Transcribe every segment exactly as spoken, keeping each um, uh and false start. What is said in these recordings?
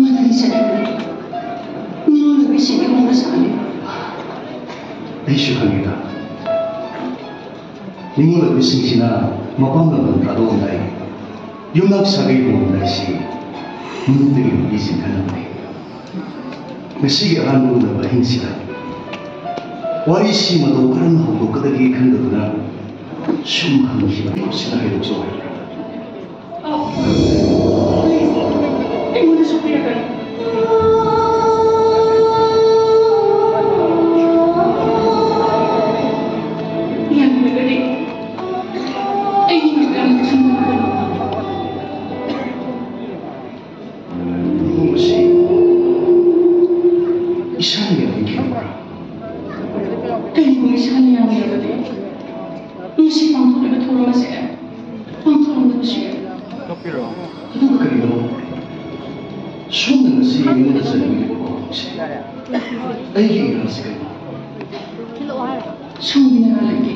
ꯃꯗꯨꯗꯤ ꯆꯠꯂꯨꯔꯦ꯫ ꯅꯤꯡꯉꯣꯜ ꯑꯣꯏꯕꯤꯁꯤꯡꯒꯤ ꯍꯧꯅ ꯁꯥꯅꯤ꯫ ꯑꯩꯁꯨ ꯈꯪꯉꯤꯗ꯫ ꯅꯤꯡꯉꯣꯜ ꯑꯣꯏꯕꯤꯁꯤꯡꯁꯤꯅ ꯃꯄꯥꯝ ꯂꯝꯗꯝ ꯊꯥꯗꯣꯛꯑꯝꯗꯥꯏ, ꯌꯨꯝꯅꯥꯛ ꯁꯥꯒꯩ ꯍꯣꯡꯉꯝꯗꯥꯏꯁꯤ ꯃꯅꯨꯡꯗꯒꯤ ꯅꯨꯄꯤꯁꯤꯡ ꯈꯟꯅꯕꯅꯤ꯫ ꯉꯁꯤꯒꯤ ꯑꯍꯥꯟꯕ ꯎꯅꯕ ꯑꯍꯤꯡꯁꯤꯗ ꯋꯥꯔꯤꯁꯤ ꯃꯇꯧ ꯀꯔꯝꯅ ꯍꯧꯗꯣꯛꯀꯗꯒꯦ ꯈꯪꯗꯗꯨꯅ ꯁꯨꯝ ꯍꯪꯈꯤꯕꯅꯤ꯫ ꯁꯤꯅ ꯍꯥꯏꯗꯣꯛꯆꯧ ꯍꯥꯏꯕ꯭ꯔꯥ? ꯑꯧ, please, ꯑꯩꯉꯣꯟꯗꯁꯨ ꯄꯤꯔꯛꯀꯅꯨ꯫ ꯌꯥꯅꯤꯡꯂꯒꯗꯤ ꯑꯩꯒꯤ ꯃꯇꯝ ꯊꯤꯡꯂꯒꯅꯨ꯫ ꯂꯨꯍꯣꯡꯕꯁꯤ ꯏꯁꯥꯅ ꯌꯥꯅꯤꯡꯈꯤꯕ꯭ꯔꯥ? ꯀꯔꯤꯒꯨꯝꯕ ꯏꯁꯥꯅ ꯌꯥꯅꯤꯡꯂꯕꯗꯤ ꯉꯁꯤ ꯄꯥꯡꯊꯣꯛꯂꯤꯕ ꯊꯧꯔꯝ ꯑꯁꯦ ꯄꯥꯡꯊꯣꯛꯂꯝꯗꯕꯁꯨ ꯌꯥꯏ꯫ ꯑꯗꯨꯒ ꯀꯔꯤꯅꯣ? ꯁꯣꯝꯅ ꯉꯁꯤ ꯑꯩꯉꯣꯟꯗ ꯆꯠꯅꯤꯡꯂꯤꯕ ꯋꯥꯐꯝꯁꯦ ꯑꯩꯒꯤ ꯏꯔꯥꯜꯁꯦ ꯀꯔꯤꯅꯣ? ꯁꯣꯝꯒꯤ ꯅꯔꯥꯜ ꯂꯩꯇꯦ꯫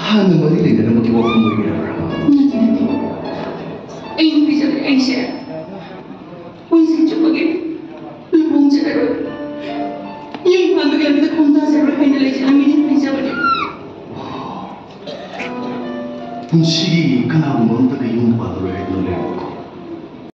ꯍꯥꯟꯅ ꯃꯔꯤ ꯂꯩꯅꯔꯝꯕꯒꯤ ꯋꯥꯐꯝ ꯑꯣꯏꯕꯤꯔꯕ꯭ꯔꯥ? ꯅꯠꯇꯦ, ꯅꯠꯇꯦ꯫ ꯑꯩ ꯅꯨꯄꯤ ꯆꯠꯂꯦ, ꯑꯩꯁꯦ ꯄꯨꯟꯁꯤ ꯆꯨꯞꯄꯒꯤ ꯂꯨꯍꯣꯡꯖꯔꯔꯣꯏ꯫ ꯌꯨꯝ ꯄꯥꯟꯕꯒꯤ ꯂꯝꯕꯤꯗ ꯈꯣꯡꯗꯥꯖꯔꯔꯣꯏ ꯍꯥꯏꯅ ꯂꯩꯖꯔꯝꯃꯤꯅꯤ ꯍꯥꯏꯖꯕꯅꯤ꯫ ꯄꯨꯟꯁꯤꯒꯤ ꯀꯅꯥꯒꯨꯝꯕ ꯑꯃꯠꯇꯒ ꯌꯨꯝ ꯄꯥꯜꯂꯔꯣꯏ ꯍꯥꯏꯗꯨꯅ ꯂꯩꯔꯕ